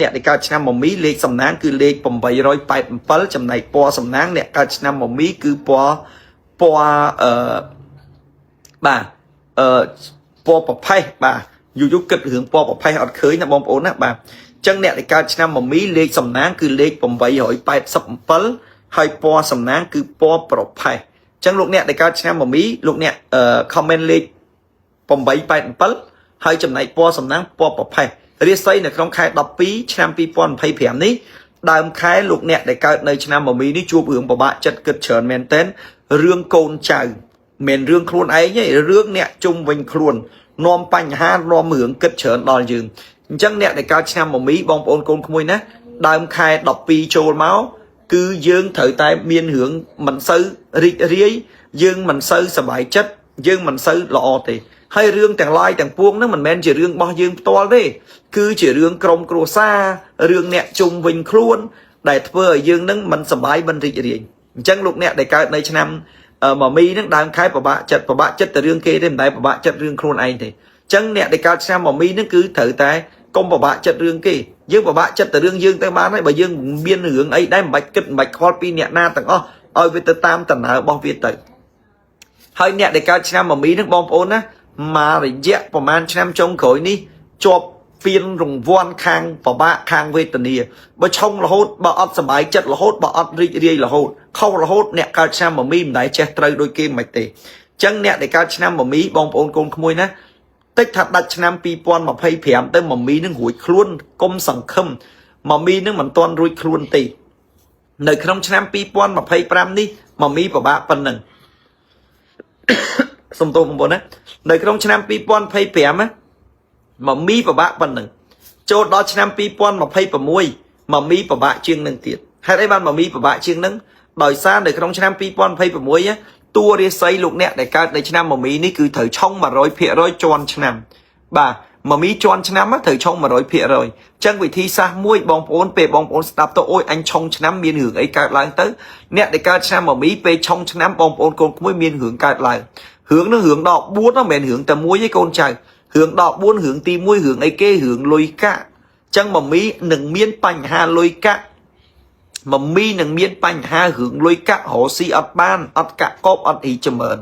អ្នកដែលកើតឆ្នាំមមីលេខសំណាងគឺលេខ887ចំណែកពណ៌សំណាងអ្នកកើតឆ្នាំមមីគឺពណ៌ពណ៌អឺបាទអឺពណ៌ប្រផេះបាទយូរយូរគិតរឿងពណ៌ប្រផេះអត់ឃើញណាបងប្អូនណាបាទអញ្ចឹងអ្នកដែលកើតឆ្នាំមមីលេខសំណាងគឺលេខ887ហើយពណ៌សំណាងគឺពណ៌ប្រផេះអញ្ចឹងលោកអ្នកដែលកើតឆ្នាំមមីលោកអ្នកអឺ comment លេខ887ហើយចំណែកពណ៌សំណាងពណ៌ប្រផេះរាសីនៅក្នុងខែ12ឆ្នាំ2025នេះដើមខែលោកអ្នកដែលកើតនៅឆ្នាំមមីនេះជួបរឿងពិបាកចិត្តគិតច្រើនមែនទែនរឿងកូនចៅមិនរឿងខ្លួនឯងទេរឿងអ្នកជុំវិញខ្លួននាំបញ្ហានាំរឿងគិតច្រើនដល់យើងអញ្ចឹងអ្នកដែលកើតឆ្នាំមមីបងប្អូនកូនក្មួយណាដើមខែ12ចូលមកគឺយើងត្រូវតែមានរឿងមិនសូវរីករាយយើងមិនសូវសប្បាយចិត្តយើងមិនសូវល្អទេហើយរឿងទាំងឡាយទាំងពួងហ្នឹងមិនមែនជារឿងរបស់យើងផ្ទាល់ទេគឺជារឿងក្រុមគ្រួសាររឿងអ្នកជុំវិញខ្លួន ដែលធ្វើឲ្យយើងនឹងមិនសប្បាយមិនរីករាយអញ្ចឹងលោកអ្នកដែលកើតនៅឆ្នាំមមីហ្នឹងដើមខែពិបាកចិត្តពិបាកចិត្តទៅរឿងគេទេមិនដែលពិបាកចិត្តរឿងខ្លួនឯងទេអញ្ចឹងអ្នកដែលកើតឆ្នាំមមីហ្នឹងគឺត្រូវតែកុំពិបាកចិត្តរឿងគេយើងពិបាកចិត្តទៅរឿងយើងទៅបានហើយបើយើងមានរឿងអីដែរមិនបាច់គិតមិនបាច់ខ្វល់ពីអ្នកណាទាំងអស់ឲ្យវាទៅតាមដំណើររបស់វាទៅហើយអ្នកដែលកើតឆ្នាំមមីហ្នឹងបងប្អូនណាមករយៈប្រហែលឆ្នាំចុងក្រោយនេះជាប់ពានរង្វាន់ខាងពិបាកខាងវេទនាបើឆុងរហូតបើអត់សប្បាយចិត្តរហូតបើអត់រីករាយរហូតខុសរហូតអ្នកកើតឆ្នាំមមីមិនដែលចេះត្រូវដូចគេមិនទេអញ្ចឹងអ្នកដែលកើតឆ្នាំមមីបងប្អូនកូនក្មួយណាតិចថាដាច់ឆ្នាំ2025ទៅមមីនឹងរួចខ្លួនកុំសង្ឃឹមមមីនឹងមិនទាន់រួចខ្លួនទេនៅក្នុងឆ្នាំ2025នេះមមីពិបាកប៉ុណ្ណឹង សុំទោសបងប្អូនណានៅក្នុងឆ្នាំ2025ណាមមីពិបាកប៉ុណ្ណឹងចូលដល់ឆ្នាំ2026មមីពិបាកជាងនឹងទៀតហេតុអីបានមមីពិបាកជាងនឹងដោយសារនៅក្នុងឆ្នាំ2026តួរាសីលោកអ្នកដែលកើតនៅឆ្នាំមមីនេះគឺត្រូវឆុង100%ជាន់ឆ្នាំបាទមមីជាន់ឆ្នាំត្រូវឆុង100%អញ្ចឹងវិធីសាស្ត្រមួយបងប្អូនពេលបងប្អូនស្ដាប់ទៅអូយអញឆុងឆ្នាំមានរឿងអីកើតឡើងទៅអ្នកដែលកើតឆ្នាំមមីពេលឆុងឆ្នាំបងប្អូនកូនក្មួយមានរឿងកើតឡើងរឿងនឹងរឿងដល់4ហ្នឹងមិនមែនរឿងតែមួយទេកូនចៅរឿងដល់4រឿងទី1រឿងអីគេរឿងលុយកាក់អញ្ចឹងមមីនឹងមានបញ្ហាលុយកាក់មមីនឹងមានបញ្ហារឿងលុយកាក់រកស៊ីអត់បានអត់កាក់កបអត់អីចម្រើន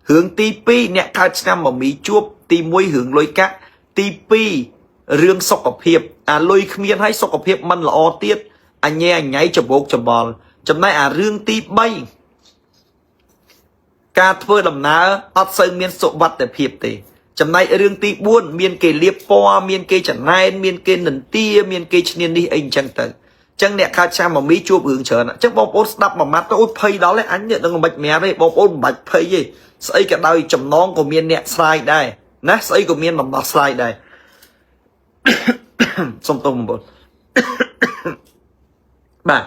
រឿងទី2អ្នកកើតឆ្នាំមមីជួបទី1រឿងលុយកាក់ទី2រឿងសុខភាពអាលុយគ្មានហើយសុខភាពមិនល្អទៀតអញញ៉ៃអញញ៉ៃច្បោកច្បល់ចំណែកអារឿងទី3ការធ្វើដំណើរអត់សូវមានសុវត្ថិភាពទេចំណែករឿងទី4មានគេលៀបពណ៌មានគេចំណែនមានគេនិន្ទាមានគេឈ្នានីសអីអញ្ចឹងទៅអញ្ចឹងអ្នកកើតឆ្នាំមមីជួបរឿងច្រើនអញ្ចឹងបងប្អូនស្ដាប់មួយម៉ាត់ទៅអូយភ័យដល់ឯងអញនេះនឹងមិនមែនទេបងប្អូនមិនបាច់ភ័យទេស្អីក៏ដោយចំណងក៏មានអ្នកស្រាយដែរណាស្អីក៏មានដំណោះស្រាយដែរ សុំទោសបងប្អូនបាទ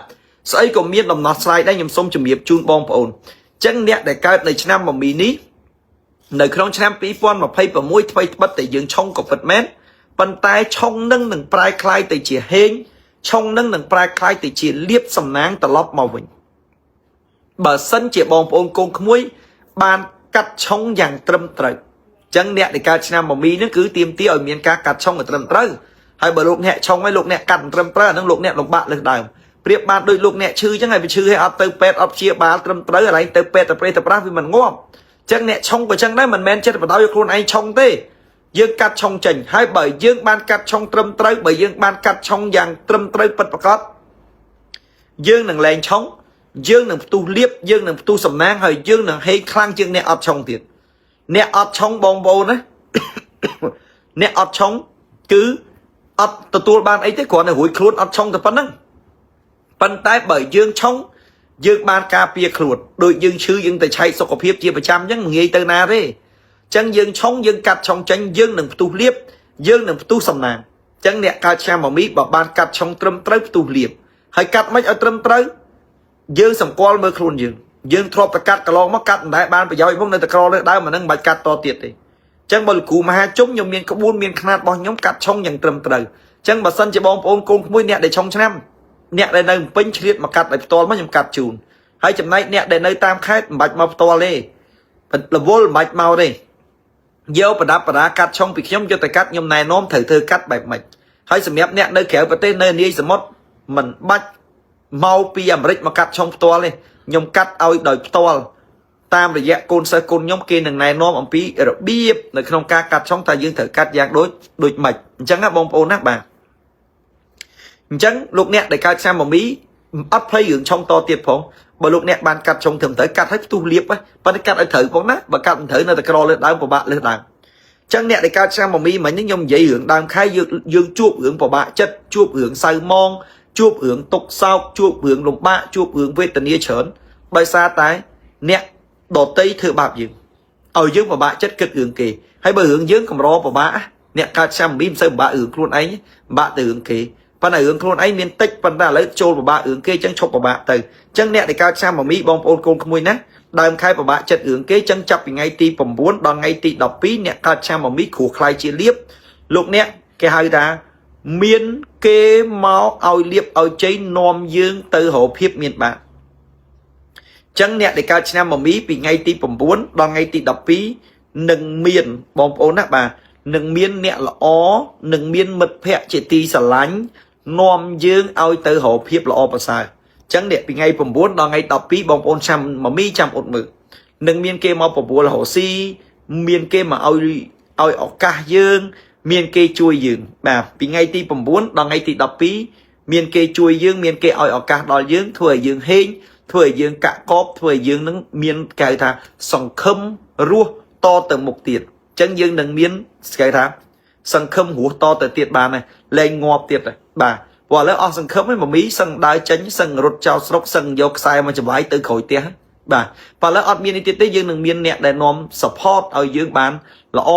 ស្អីក៏មានដំណោះស្រាយដែរខ្ញុំសូមជម្រាបជូនបងប្អូនអញ្ចឹងអ្នកដែលកើតនៅឆ្នាំមមីនេះនៅក្នុងឆ្នាំ2026ថ្មីត្បិតតែយើងឆុងក៏ពិតមែនប៉ុន្តែឆុងនឹងនឹងប្រែក្លាយទៅជាហេងឆុងនឹងនឹងប្រែក្លាយទៅជាលៀបសំណាងត្រឡប់មកវិញបើសិនជាបងប្អូនកូនក្មួយបានកាត់ឆុងយ៉ាងត្រឹមត្រូវអញ្ចឹងអ្នកដែលកើតឆ្នាំមមីនឹងគឺទាមទារឲ្យមានការកាត់ឆុងឲ្យត្រឹមត្រូវហើយបើលោកអ្នកឆុងឲ្យលោកអ្នកកាត់ត្រឹមត្រូវអានឹងលោកអ្នកលំបាកលើសដើមប្រៀបបានដូចលោកអ្នកឈឺអញ្ចឹងហើយវាឈឺឲ្យអត់ទៅពេទ្យអត់ព្យាបាលត្រឹមត្រូវកន្លែងទៅពេទ្យទៅប្រេះទៅប្រាស់វាមិនងាប់អញ្ចឹងអ្នកឆុងក៏អញ្ចឹងដែរមិនមែនចិត្តបដ ாய் ឲ្យខ្លួនឯងឆុងទេយើងកាត់ឆុងចេញហើយបើយើងបានកាត់ឆុងត្រឹមត្រូវបើយើងបានកាត់ឆុងយ៉ាងត្រឹមត្រូវពិតប្រាកដយើងនឹងលែងឆុងយើងនឹងផ្ទុះលៀបយើងនឹងផ្ទុះសំណាងហើយយើងនឹងហេងខ្លាំងជាងអ្នកអត់ឆុងទៀតអ្នកអត់ឆុងបងប្អូនណា អ្នកអត់ឆុងគឺអត់ទទួលបានអីទេគ្រាន់តែរួចខ្លួនអត់ឆុងតែប៉ុណ្្នឹងប៉ុន្តែបើយើងឆុងយើងបានការពារខ្លួនដូចយើងឈឺយើងទៅឆែកសុខភាពជាប្រចាំអញ្ចឹងមិនងាយទៅណាទេអញ្ចឹងយើងឆុងយើងកាត់ឆុងចេញយើងនឹងផ្ទុះលៀបយើងនឹងផ្ទុះសំណាងអញ្ចឹងអ្នកកើតឆ្នាំមមីបើបានកាត់ឆុងត្រឹមត្រូវផ្ទុះលៀបហើយកាត់មិនឲ្យត្រឹមត្រូវយើងសម្គាល់មើលខ្លួនយើងយើងធ្លាប់តែកាត់កន្លងមកកាត់មិនដែលបានប្រយោជន៍ផងនៅតែក្រលើដើមអានឹងមិនបាច់កាត់តទៀតទេចឹងបើលោកគ្រូមហាជុំខ្ញុំមានក្បួនមានខ្នាតរបស់ខ្ញុំកាត់ឆុងយ៉ាងត្រឹមត្រូវចឹងបើសិនជាបងប្អូនកូនក្មួយអ្នកដែលឆុងឆ្នាំអ្នកដែលនៅពេញឆ្លៀតមកកាត់ឲ្យផ្ទាល់មកខ្ញុំកាត់ជូនហើយចំណែកអ្នកដែលនៅតាមខេត្តមិនបាច់មកផ្ទាល់ទេរវល់មិនបាច់មកទេយកប្រដាប់ប្រដាកាត់ឆុងពីខ្ញុំយកទៅកាត់ខ្ញុំណែនាំត្រូវធ្វើកាត់បែបម៉េចហ ហើយសម្រាប់អ្នកនៅក្រៅប្រទេសនៅនាយសមុទ្រមិនបាច់មកពីអាមេរិកមកកាត់ឆុងផ្ទាល់ទេខ្ញុំកាត់ឲ្យដោយផ្ទាល់តាមរយៈកូនសិស្សកូនខ្ញុំគេនឹងណែនាំអំពីរបៀបនៅក្នុងការកាត់ឆុងថាយើងត្រូវកាត់យ៉ាងដូចដូចម៉េចអញ្ចឹងណាបងប្អូនណាបាទអញ្ចឹងលោកអ្នកដែលកើតឆ្នាំមមីអត់ភ័យរឿងឆុងតទៀតផងបើលោកអ្នកបានកាត់ឆុងត្រឹមត្រូវកាត់ឲ្យផ្ទុះលៀបប៉ុន្តែកាត់ឲ្យត្រូវផងណាបើកាត់មិនត្រូវនៅតែក្រលើដើមពិបាកលើដើមចឹងអ្នកដែលកើតឆ្នាំមមីមិញនេះខ្ញុំនិយាយរឿងដើមខែយើងយើងជួបរឿងពិបាកចិត្តជួបរឿងសៅមងជួបរឿងទុកសោកជួបរឿងលំបាកជួបរឿងវេទនាច្រើនដោយសារតែអ្នកដតីធ្វើបាបយើងឲ្យយើងពិបាកចិត្តគិតរឿងគេហើយបើរឿងយើងកម្រពិបាកអ្នកកើតឆ្នាំមមីមិនសូវពិបាករឿងខ្លួនឯងពិបាកទៅរឿងគេប៉ុន្តែរឿងខ្លួនឯងមានតិចប៉ុន្តែឥឡូវចូលពិបាករឿងគេចឹងឈប់ពិបាកទៅចឹងអ្នកដែលកើតឆ្នាំមមីបងប្អូនកូនក្មួយណាដើមខែពិបាកចិត្តរឿងគេចឹងចាប់ពីថ្ងៃទី9ដល់ថ្ងៃទី12អ្នកកើតឆ្នាំមមីគ្រោះខ្លាយជាលៀបលោកអ្នកគេហៅថាមានគេមកឲ្យលៀបឲ្យជ័យនាំយើងទៅរកភាពមានបាបចឹងអ្នកដែលកើតឆ្នាំមមីពីថ្ងៃទី9ដល់ថ្ងៃទី12នឹងមានបងប្អូនណាបាទនឹងមានអ្នកល្អនឹងមានមិត្តភ័ក្តិជាទីស្រឡាញ់នាំយើងឲ្យទៅរកភាពល្អប្រសើរចឹងនេះពីថ្ងៃ9ដល់ថ្ងៃ12បងប្អូនចាំមមីចាំអត់មើលនឹងមានគេមកបបួលរកស៊ីមានគេមកឲ្យឲ្យឱកាសយើង មានគេជួយយើងបាទពីថ្ងៃទី9ដល់ថ្ងៃទី12មានគេជួយយើងមានគេឲ្យឱកាសដល់យើងធ្វើឲ្យយើងហេងធ្វើឲ្យយើងកាក់កបធ្វើឲ្យយើងនឹងមានគេហៅថាសង្ឃឹមរស់តទៅមុខទៀតអញ្ចឹងយើងនឹងមានគេហៅថាសង្ឃឹមរស់តទៅទៀតបានហើយលែងងាប់ទៀតហើយបាទព្រោះឥឡូវអស់សង្ឃឹមហើយមមីសឹងដើរចេញសឹងរត់ចោលស្រុកសឹងយកខ្សែមកច្បាយទៅក្រោយផ្ទះបាទបើឥឡូវអត់មាននេះទៀតទេយើងនឹងមានអ្នកដែលនាំ support ឲ្យយើងបានល្អ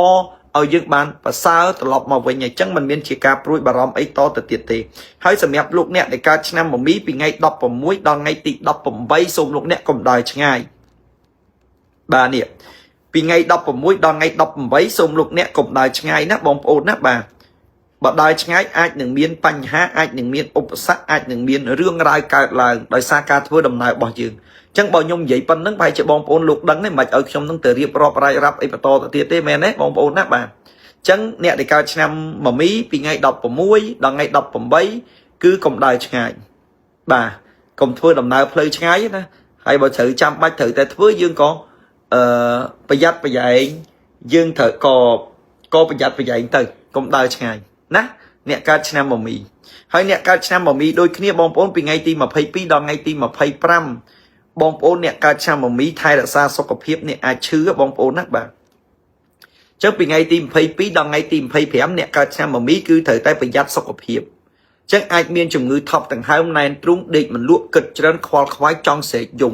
ឲ្យយើងបានប្រសើរត្រឡប់មកវិញអញ្ចឹងมันមានជាការព្រួយបារម្ភអីតទៅទៀតទេហើយសម្រាប់លោកអ្នកដែលកើតឆ្នាំមមីពីថ្ងៃ16ដល់ថ្ងៃទី18សូមលោកអ្នកកុំដើរឆ្ងាយបាទនេះពីថ្ងៃ16ដល់ថ្ងៃ18សូមលោកអ្នកកុំដើរឆ្ងាយណាបងប្អូនណាបាទបើដើរឆ្ងាយអាចនឹងមានបញ្ហាអាចនឹងមានឧបសគ្គអាចនឹងមានរឿងរ៉ាវកើតឡើងដោយសារការធ្វើដំណើររបស់យើងចឹងបើខ្ញុំនិយាយប៉ុណ្្នឹងប្រហែលជាបងប្អូនលោកដឹងទេមិនឲ្យខ្ញុំនឹងទៅរៀបរាប់រាយរាប់អីបន្តទៅទៀតទេមែនទេបងប្អូនណាបាទចឹងអ្នកដែលកើតឆ្នាំមមីពីថ្ងៃ16ដល់ថ្ងៃ18គឺកុំដើរឆ្ងាយបាទកុំធ្វើដំណើរផ្លូវឆ្ងាយណាហើយបើត្រូវចាំបាច់ត្រូវតែធ្វើយើងក៏អឺប្រយ័ត្នប្រយែងយើងត្រូវក៏ក៏ប្រយ័ត្នប្រយែងទៅកុំដើរឆ្ងាយណាអ្នកកើតឆ្នាំមមីហើយអ្នកកើតឆ្នាំមមីដូចគ្នាបងប្អូនពីថ្ងៃទី22ដល់ថ្ងៃទី25បងប្អូនអ្នកកើតឆ្នាំមមីថែរក្សាសុខភាពអ្នកអាចឈឺបងប្អូនណាបាទចឹងពីថ្ងៃទី22ដល់ថ្ងៃទី25អ្នកកើតឆ្នាំមមីគឺត្រូវតែប្រយ័ត្នសុខភាពចឹងអាចមានជំងឺថប់ដង្ហើមណែនទ្រូងដេកមិនលក់គិតច្រើនខ្វល់ខ្វាយចង់ស្រែកយំ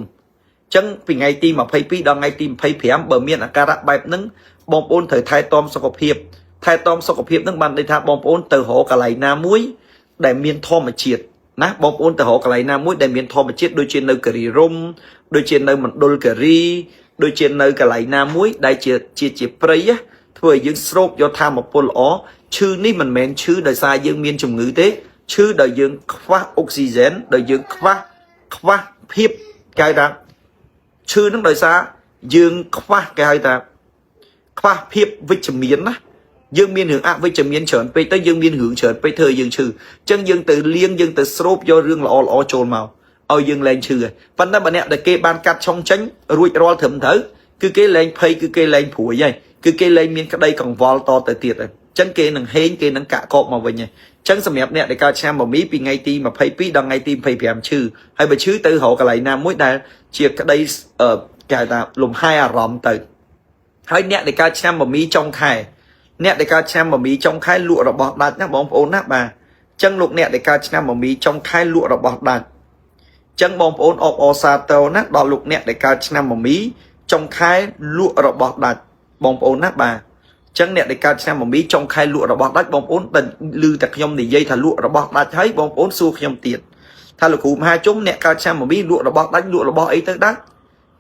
ចឹងពីថ្ងៃទី22ដល់ថ្ងៃទី25បើមានអាការៈបែបហ្នឹងបងប្អូនត្រូវថែទាំសុខភាពថែទាំសុខភាពហ្នឹងបានន័យថាបងប្អូនទៅរកកន្លែងណាមួយដែលមានធម្មជាតិណាបងប្អូនទៅរកកន្លែងណាមួយដែលមានធម្មជាតិដូចជានៅគិរីរំដូចជានៅមណ្ឌលគិរីដូចជានៅកន្លែងណាមួយដែលជាជាជាព្រៃធ្វើឲ្យយើងស្រូបយកធម៌ពលល្អឈឺនេះមិនមែនឈឺដោយសារយើងមានជំងឺទេឈឺដោយយើងខ្វះអុកស៊ីហ្សែនដោយយើងខ្វះខ្វះភាពគេហៅថាឈឺនឹងដោយសារយើងខ្វះគេហៅថាខ្វះភាពវិជ្ជមានណាយើងមានរឿងអវិជ្ជមានច្រើនពេកទៅយើងមានរឿងច្រើនពេកធ្វើឲ្យយើងឈឺអញ្ចឹងយើងទៅលៀងយើងទៅស្រូបយករឿងល្អល្អចូលមកឲ្យយើងលែងឈឺហើយប៉ុន្តែបើអ្នកដែលគេបានកាត់ឆុងចេញរួចរាល់ត្រឹមត្រូវគឺគេលែងភ័យគឺគេលែងព្រួយហើយគឺគេលែងមានក្តីកង្វល់តទៅទៀតហើយអញ្ចឹងគេនឹងហេងគេនឹងកាក់កបមកវិញហើយអញ្ចឹងសម្រាប់អ្នកដែលកើតឆ្នាំមមីពីថ្ងៃទី22ដល់ថ្ងៃទី25ឈឺហើយបើឈឺទៅរកកន្លែងណាមួយដែលជាក្តីគេហៅថាលំហែអារម្មណ៍ទៅហើយអ្នកដែលកើតឆ្នាំមមីចុងខែអ្នកដែលកើតឆ្នាំមមីចុងខែលក់របស់ដាច់ណាបងប្អូនណាបាទអញ្ចឹងលោកអ្នកដែលកើតឆ្នាំមមីចុងខែលក់របស់ដាច់អញ្ចឹងបងប្អូនអបអរសាទរណាដល់លោកអ្នកដែលកើតឆ្នាំមមីចុងខែលក់របស់ដាច់បងប្អូនណាបាទអញ្ចឹងអ្នកដែលកើតឆ្នាំមមីចុងខែលក់របស់ដាច់បងប្អូនតែឮតែខ្ញុំនិយាយថាលក់របស់ដាច់ហើយបងប្អូនសួរខ្ញុំទៀតថាលោកគ្រូមហាជុំអ្នកកើតឆ្នាំមមីលក់របស់ដាច់លក់របស់អីទៅដាច់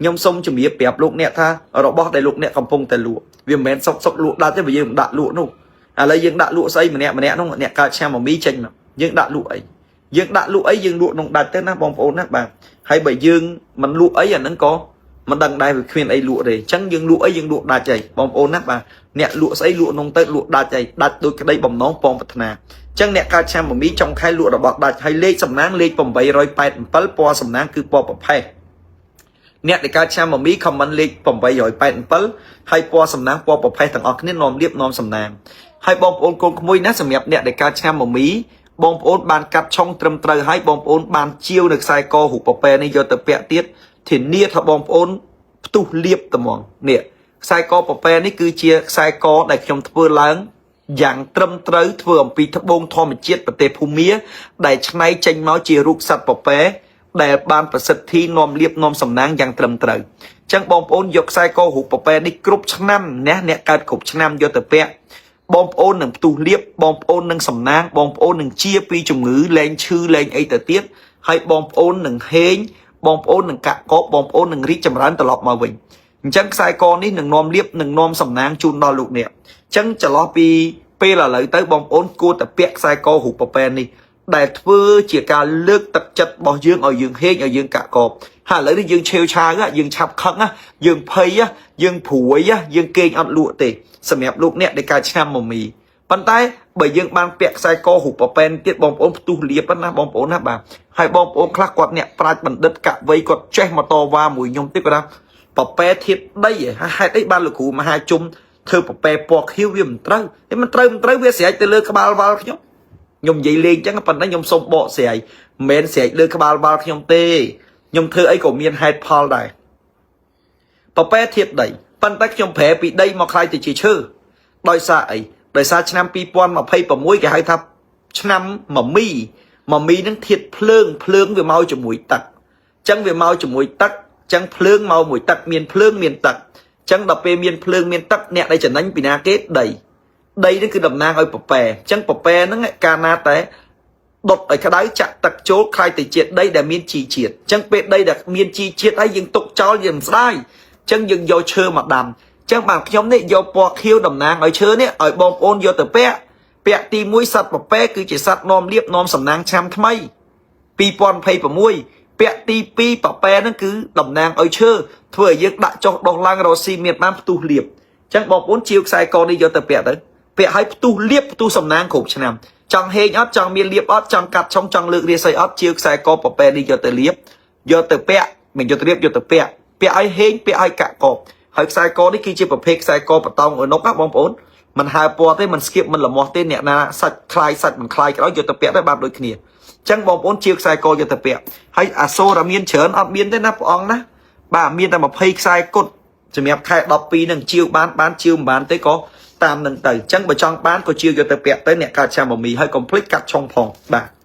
ខ្ញុំសូមជំរាបប្រាប់លោកអ្នកថារបស់ដែលលោកអ្នកកំពុងតែលក់វាមិនមែនសុកសុកលក់ដាច់ទេបើយើងមិនដាក់លក់នោះឥឡូវយើងដាក់លក់ស្អីម្នាក់ម្នាក់នោះអ្នកកើតឆ្នាំមមីចេញមកយើងដាក់លក់អីយើងដាក់លក់អីយើងលក់ក្នុងដាច់ទៅណាបងប្អូនណាបាទហើយបើយើងមិនលក់អីអាហ្នឹងក៏មិនដឹងដែរវាគ្មានអីលក់ទេអញ្ចឹងយើងលក់អីយើងលក់ដាច់អីបងប្អូនណាបាទអ្នកលក់ស្អីលក់ក្នុងទៅលក់ដាច់អីដាច់ដូចក្តីបំណងប៉ងប្រាថ្នា ចឹងអ្នកកើតឆ្នាំមមីចុងខែលក់របស់ដាច់ហើយលេខសំណាងលេខ887ពណ៌សំណាងគឺពណ៌ប្រផេះអ្នកដែលកើតឆ្នាំមមី comment លេខ887ហើយពណ៌សំណាងពណ៌ប្រផេះទាំងអស់គ្នានាំលៀបនាំសំណាងហើយបងប្អូនកូនក្មួយណាសម្រាប់អ្នកដែលកើតឆ្នាំមមីបងប្អូនបានកាត់ឆុងត្រឹមត្រូវហើយបងប្អូនបានជាវនៅខ្សែករូបពពែនេះយកទៅពាក់ទៀតធានាថាបងប្អូនផ្ទុះលៀបត្មងនេះខ្សែកពពែនេះគឺជាខ្សែកដែលខ្ញុំធ្វើឡើងយ៉ាងត្រឹមត្រូវធ្វើអំពីត្បូងធម្មជាតិប្រទេសភូមាដែលឆ្នៃចេញមកជារូបសត្វពពែដែលបានប្រសិទ្ធិនាំលៀបនាំសំណាងយ៉ាងត្រឹមត្រូវអញ្ចឹងបងប្អូនយកខ្សែករូបពពែនេះគ្រប់ឆ្នាំណាអ្នកកើតគ្រប់ឆ្នាំយកទៅពាក់បងប្អូននឹងផ្ទុះលៀបបងប្អូននឹងសំណាងបងប្អូននឹងជាពីជំងឺលែងឈឺលែងអីទៅទៀតហើយបងប្អូននឹងហេងបងប្អូននឹងកាក់កបបងប្អូននឹងរីកចម្រើនត្រឡប់មកវិញអញ្ចឹងខ្សែកនេះនឹងនាំលៀបនឹងនាំសំណាងជូនដល់លោកអ្នកអញ្ចឹងចន្លោះពីពេលឥឡូវទៅបងប្អូនគួរតែពាក់ខ្សែករូបពពែនេះដែលធ្វើជាការលើកទឹកចិត្តរបស់យើងឲ្យយើងហេងឲ្យយើងកាក់កបហើយឥឡូវនេះយើងឆេវឆាវយើងឆាប់ខឹងយើងភ័យយើងព្រួយយើងគេងអត់លក់ទេសម្រាប់លោកអ្នកដែលកើតឆ្នាំមមីប៉ុន្តែបើយើងបានពាក់ខ្សែករូបពពែទៀតបងប្អូនផ្ទុះលៀបណាបងប្អូនណាបាទហើយបងប្អូនខ្លះគាត់អ្នកប្រាជ្ញបណ្ឌិតកវីគាត់ចេះមកតវ៉ាមួយខ្ញុំទៀតគាត់ថាពពែធាតដីហេតុអីបានលោកគ្រូមហាជុំធ្វើពពែពណ៌ខៀវវាមិនត្រូវតែមិនត្រូវមិនត្រូវវាស្រែកទៅលើក្បាលវ៉ាល់ខ្ញុំខ្ញុំនិយាយលេងអញ្ចឹងប៉ុន្តែខ្ញុំសុំបកស្រាយមិនមែនស្រែកលើក្បាលវ៉ាល់ខ្ញុំទេខ្ញុំធ្វើអីក៏មានហេតុផលដែរពពែធាតដីប៉ុន្តែខ្ញុំប្រែពីដីមកខ្លាយទៅជាឈើដោយសារអីដោយសារឆ្នាំ2026គេហៅថាឆ្នាំមមីមមីនឹងធាតភ្លើងភ្លើងវាមកជាមួយទឹកអញ្ចឹងវាមកជាមួយទឹកអញ្ចឹងភ្លើងមកមួយទឹកមានភ្លើងមានទឹកអញ្ចឹងដល់ពេលមានភ្លើងមានទឹកអ្នកដែលចំណេញពីណាគេដីដីនេះគឺតំណាងឲ្យពពែអញ្ចឹងពពែហ្នឹងកាលណាតែដុតឲ្យក្តៅចាក់ទឹកចូលខ្លាយទៅជាដីដែលមានជីជាតិអញ្ចឹងពេលដីដែលមានជីជាតិហើយយើងទុកចោលយើងមិនស្ដាយអញ្ចឹងយើងយកឈើមកដាំអញ្ចឹងបាទខ្ញុំនេះយកពណ៌ខៀវតំណាងឲ្យឈើនេះឲ្យបងប្អូនយកទៅពាក់ពាក់ទី1សត្វពពែគឺជាសត្វនាំលៀបនាំសំណាងឆ្នាំថ្មី2026ពាក់ទី2ពពែហ្នឹងគឺតំណាងឲ្យឈើធ្វើឲ្យយើងដាក់ចុះដោះឡើងរកស៊ីមានបានផ្ទុះលៀបអញ្ចឹងបងប្អូនជាវខ្សែកនេះយកទៅពាក់ទៅពាក់ឲ្យផ្ទុះលៀបផ្ទុះសំណាងគ្រប់ឆ្នាំចង់ហេងអត់ចង់មានលៀបអត់ចង់កាត់ឆុងចង់លើករាសីអត់ជាវខ្សែកពពែនេះយកទៅលៀបយកទៅពាក់មិនយកទៅលៀបយកទៅពាក់ពាក់ឲ្យហេងពាក់ឲ្យកាក់កបហើយខ្សែកនេះគឺជាប្រភេទខ្សែកបតោងអនុកណាបងប្អូនមិនហើពណ៌ទេមិនស្គៀបមិនលមាស់ទេអ្នកណាសាច់คลายសាច់មិនคลายក៏ដោយយកទៅពាក់ទៅបានដូចគ្នាចឹងបងប្អូនជាវខ្សែកយកទៅពាក់ហើយអាសូរមានច្រើនអត់មានទេណាព្រះអង្គណាបាទមានតែ20ខ្សែគុតសម្រាប់ខែ12នឹងជាវបានបានជាវមិនបានទេក៏តាមនឹងទៅអញ្ចឹងបើចង់បានក៏ជាវយកទៅពាក់ទៅអ្នកកើតឆ្នាំមមីហើយកុំភ្លេចកាត់ឆុងផងបាទ។